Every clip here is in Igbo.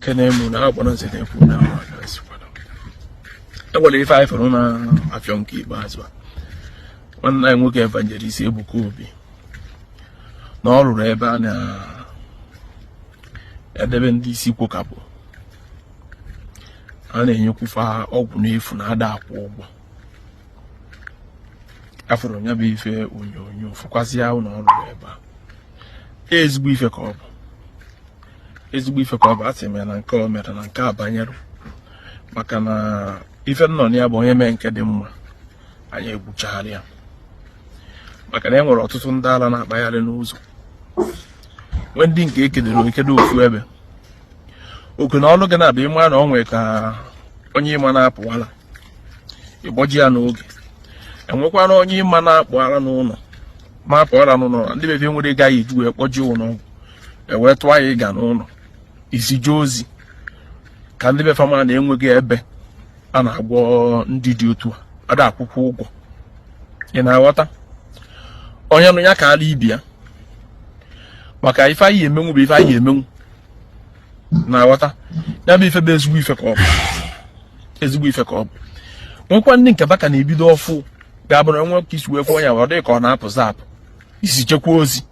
Kene mụ na agbara nze na-ekwu na e nwere ife anyị fụrụ na afịọ nke ikpeazụ a. Nwanne anyị nwoke Evangelist Ebuka Obi na ọ rụrụ ebe a na-edebe ndị isi kwokapụ, a na-enyekwufa ọgwụ n'efu na ada akwụ ụgwọ. Afụrụ ya bụ ife onyonyo, fụkwazịa ụlọ ọ rụrụ ebe a. Ezigbo ife ka ọ bụ, ezigbo ife ka ọ bụ. Asị m ya na nke o mere na nke a banyere, maka na ife nọ na ya bụ onye mee nke dị mma, anyị egwuchagharị ya, maka na e nwere ọtụtụ ndị ala na-akpagharị n'ụzọ, nwee ndị nke ekedoro ekedo ofu ebe. Oke na ọlụ gị na-abịa ịma na ọ nwee ka onye ịma na-apụwala, ịgbọji ya n'oge. Enwekwana onye ịma na-akpụ ara n'ụlọ, ma apụ ara n'ụlọ, ndị befe nwere ego anyị eji wee kpọji ụlọ ọgwụ, ewee tụọ ya ịga n'ụlọ izije ozi ka ndị befe ma na-enweghị ebe a na-agwọ ndị dị otu a, ada akwụkwọ ụgwọ. Ị na-aghọta? Onye nụ ya ka ala ibi ya, maka ife anyị emenwu bụ ife anyị emenwu. Na-aghọta? Ya bụ ife bụ ezigbo ife ka ọ bụ, ezigbo ife ka ọ bụ. Nwekwa ndị nke baka na-ebido ọfụ, ga-abụrụ enwe ka isi wee fụ onye, ọ dị ka ọ na-apụ zapụ, isi chekwa ozi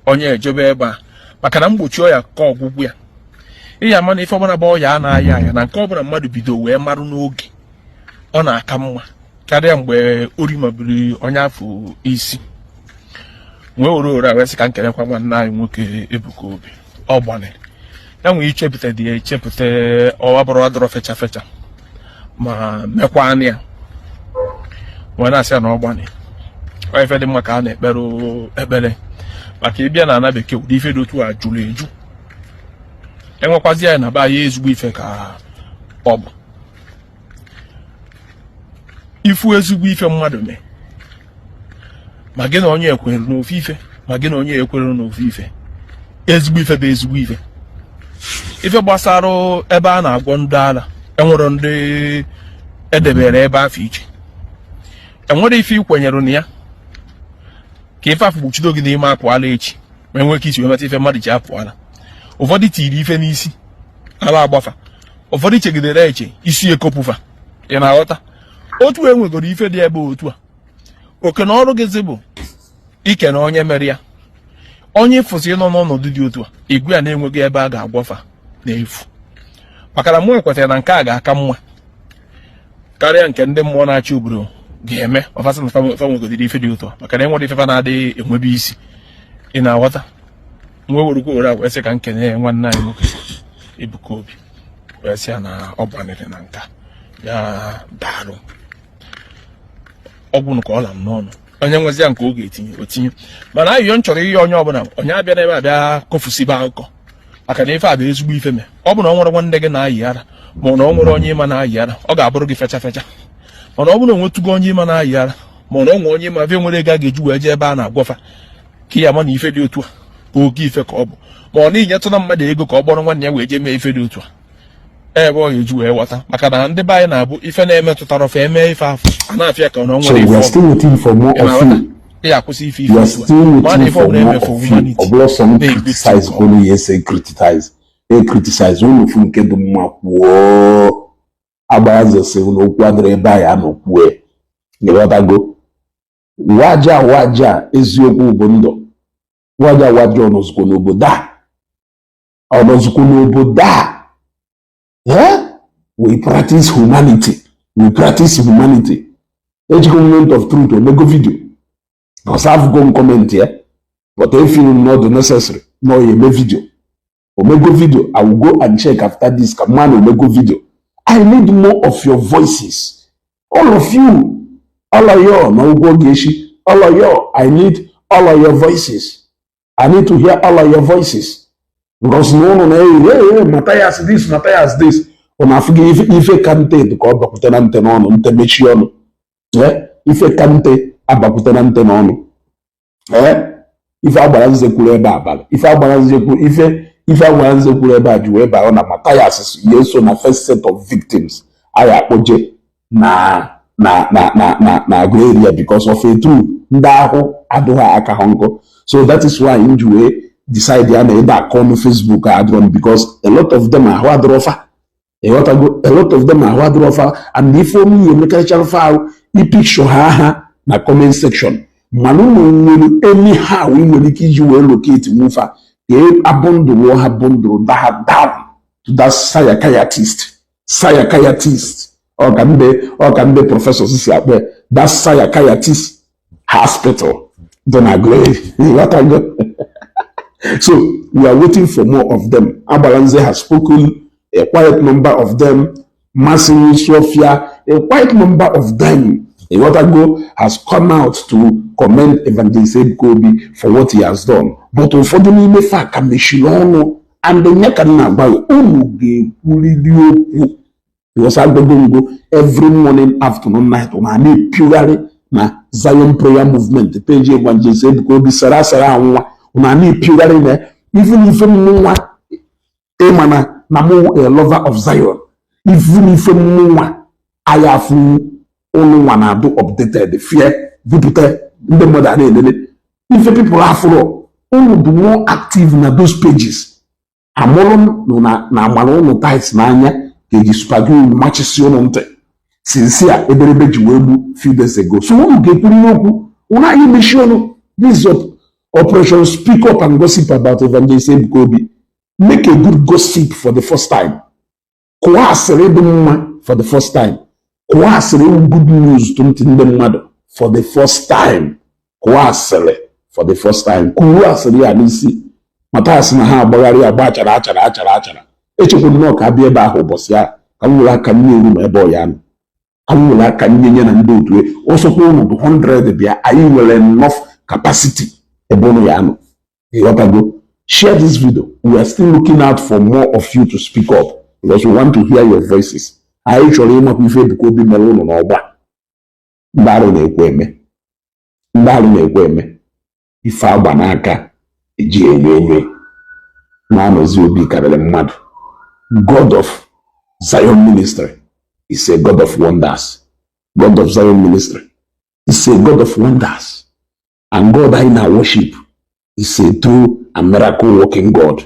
onye ejebe ebe a, maka na mgbochi ọya ka ọgwụgwụ ya. Ị ya ama na ife ọbụla bụ ọya a na-aya aya, na nke ọbụla mmadụ bido wee marụ n'oge, ọ na-aka mma karịa mgbe ori mabiri onye afọ isi. Nwee were ore a wee sị ka nkelekwa nwanne anyị nwoke Ebuka Obi. Ọ gbanịrị ya nwee ichepụta dị ya echepụta, ọwa bụrụ adọrọ fecha fecha, ma mekwa ya wee na-asị ya na ọ gbanị. Ọ ife dị mma ka a na-ekpere ekpere, maka ịbịa na ana bekee, ụdị ife dị otu a jụrụ eju. Enwekwazi ya na be anyị, ezigbo ife ka ọ bụ. Ifu ezigbo ife mmadụ mee, ma gị na onye ekwere n'ofu ife, ma gị na onye ekwere n'ofu ife, ezigbo ife bụ ezigbo ife. Ife gbasara ebe a na-agwọ ndị ara, enwere ndị edebere ebe afọ iche, enwere ife ikwenyere na ya ka ife afọ gbochido gị n'ime apụala echi, ma enwee ka isi wee meta ife mmadụ ji apụala. Ụfọdụ tiri ife n'isi ala agbafa, ụfọdụ chegidere eche isi ekopụfa. Ị na-aghọta? Otu e nwegoro ife dị ebe otu a, oke na ọrụ gịzi bụ ike na onye mere ya, onye ịfụsị nọ n'ọnọdụ dị otu a, igwe a na-enweghị ebe a ga-agwọfa n'efu, maka na mụ ekwetara na nke a ga-aka mma karịa nke ndị mmụọ na-achị obodo ga-eme. Ọfasị na fa nwegodiri ife dị ụtọ, maka na enwere ife fa na-adịghị enwebe isi. Ị na-aghọta? Nwe werukwa were wee sị ka nkene nwanne anyị nwoke Ebuka Obi, wee sị ya na ọ gbanịrị na nka ya. Daalụ. Ọgwụ ka ọ la m n'ọnụ, onye nwezi ya nke ọ ga-etinye, o tinye. Mana ayịyọ m chọrọ ihe, onye ọbụla onye abịa n'ebe abịa kọfusibe akụkọ, maka na ife a bụ ezigbo ife mee. Ọ bụ na ọ nwere nwanne gị na-ayị ara, ma ọ na ọ nwere onye ịma na-ayị ara, ọ ga-abụrụ gị fecha fecha. Mana ọ bụrụ na onwetugo onye ịma na-ayị ara, ma ọ na onwe onye ịma ve nwere ego a ga-eji wee jee ebe a na-agwọfa, ka ya ma na ife dị otu a bụ oke ife ka ọ bụ. Ma ọ na inyetụna mmadụ ego ka ọ kpọrọ nwanne ya wee jee mee ife dị otu a, ebe ọ ga-eji wee ghọta, maka na ndị be anyị na-abụ ife na-emetụtara ofe eme ife afọ a na-afịa ka na ọ So nwere we are ife. still waiting for more Ị of you. ya akwụsị ife ife We are otu a still ma na waiting ife for ọbụla more eme for of you. humanity Ọ bụrụ sọ m na-egosi criticize nke ka unu ya ese criticize e criticize unu fụ nke dị mma kwuo. Agbara sị na okwu adịrị ebe anyị anọ kwue. Ịghọtago? Waja waja, eziokwu bụ ndụ. Waja waja, ọ nọzikwa n'obodo a, ọ nọzikwa n'obodo a. Eh? We practice humanity, we practice humanity. Ejikọ moment of truth omego video because I've gone comment ya, but if you not necessary no ya eme video, omego video. I will go and check after this ka mma na omego video. I need more of your voices, all of you, all of you na ụgwọ ga-echi, all of you. I need all of your voices. I need to hear all of your voices, because na ụnụ na-eyi, "Hey, hey, Matthias this, Matthias this." Ụnụ afụghị ife, ife ka nte dị ka ọ bakwute na nte n'ọnụ, nte mechie ọnụ. Eh, ife ka nte abakwute na nte n'ọnụ. Ee, ife agbara nze kwuru ebe abalị, ife agbara nze kwuru, ife agbara nze kwuru ebe a ji wee baa na Matthias ya so na first set of victims a ya akpọje na na agụ area, because of a truth ndị ahụ adụghị aka ha nkụ. So that is why m ji wee Decide ya na ebe akọ ọnụ Facebook adịrọ m, because a lot of them ahụ adịrọ fa. Ịghọtago? A lot of them ahụ adịrọ fa, and ife ome ihe emekarịchara fa ahụ ipicture ha na comment section. Mana unu nwere anyhow ị nwere ike iji wee locate nwufa ka abundle ha, bundle ha down to that psychiatrist, ọ ka ndị professors si akpọ ya, that psychiatrist hospital dị na Aguleri. Ịghọtago? So we are waiting for more of them. Agbalanze has spoken, a quite number of them. Masini Sofia, a quite number of them. Ịghọtago, has come out to commend Evangelist Ebuka Obi for what he has done. But ụfọdụ n'ime fa ka mechiri ọnụ, and nye ka m na-agwa gị, unu ga-ekwuriri okwu, because agbago ngo every morning, afternoon, night, na na-epiogharị na Zion Prayer Movement page Evangelist Ebuka Obi sara asara anwụnwa na na-epiogharị na even ife nwa ịma na mụ a lover of Zion, even ife nwa anyị afụ ụnụ nwa na-adụ updated fie bupụta ndị mmadụ a na-elele ife people afụrụ unu dị more active na those pages. Amụrụ m na amara ụnụ tight n'anya ga-eji super glue machisi ụnụ ntị since a ederebe ji wee gbu few days ago. So unu ga-ekwuriri okwu, unu anyị mechie ọnụ. This is Operation Speak Up and Gossip about Evangelist Ebuka Obi. Make a good gossip for the first time. Kụọ asịrị dị mma for the first time. Kụọ asịrị wụ good news to ntị ndị mmadụ for the first time. Kụọ asịrị for the first time. Kwuo asịrị ya n'isi mata asị na ha agbagharị agba achara achara achara achara. Echekwa nnọọ ka abịa ebe ahụ ụbọchị ahụ ka m were aka m na-eru ma ebe ọ ya nọ, ka m were aka nye nye na ndị otu ọsọkwa ụnụ bụ 100 bịa, anyị nwere enough capacity ebe ụnụ ya nọ. Ịghọtago? Share this video. We are still looking out for more of you to speak up, because we want to hear your voices. Anyị chọrọ ịmakwa ife Ebuka Obi mere ụnụ n'ọgba. Ndị arụ na-ekwe eme, ndị arụ na-ekwe eme ife agba n'aka eji enyo enyo na-anọzi obi karịrị mmadụ. God of Zion Ministry is a God of wonders. God of Zion Ministry is a God of wonders, and God anyị na worship is a true and miracle working God.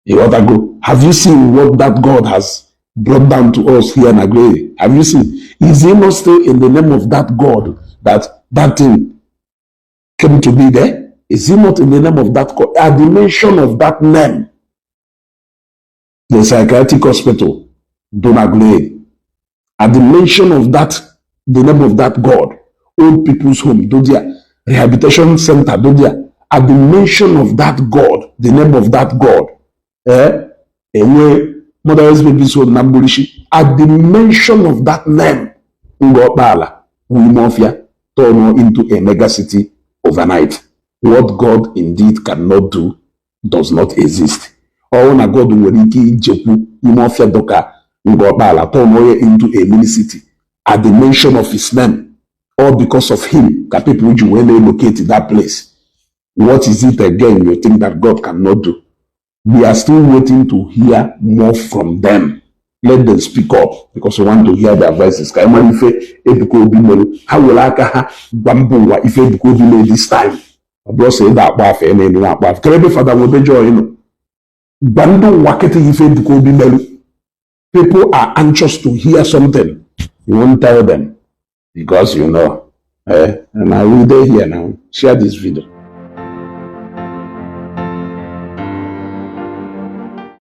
Ịghọtago? Have you seen what that God has brought down to us here in Aguleri? Have you seen? Is he not still in the name of that God that that thing came to be there? Is he not in the name of that God? At the mention of that name, the psychiatric hospital, Donaglade, at the mention of that, the name of that God, old people's home, Dodia, rehabilitation center, Dodia, at the mention of that God, the name of that God, enwe Motherless Babies Home na Mgborishi, at the mention of that name, Ngokpala, Umofia, turn into a mega city overnight. What God indeed cannot do does not exist. Ọ na God nwere ike ijekwu ime ọfịa dọka Ngokpala turn ya into a mini city at the mention of his name, all because of him ka people ji wee na-locate that place. What is it again you think that God cannot do? We are still waiting to hear more from them. Let them speak up, because we want to hear their voices. Ka anyị mara ife Ebuka Obi mere. Ha were aka ha gwa mba ụwa ife Ebuka Obi mere this time. Ọ bụrụ sọ ịda akpọ afa na-elu na-akpọ afa. Kere ebe Fada Nwebe Joy nọ gwa ndị ụwa kịta ife Ebuka Obi mere. People are anxious to hear something. You won't tell them because you know. Na we dey here now. Share this video.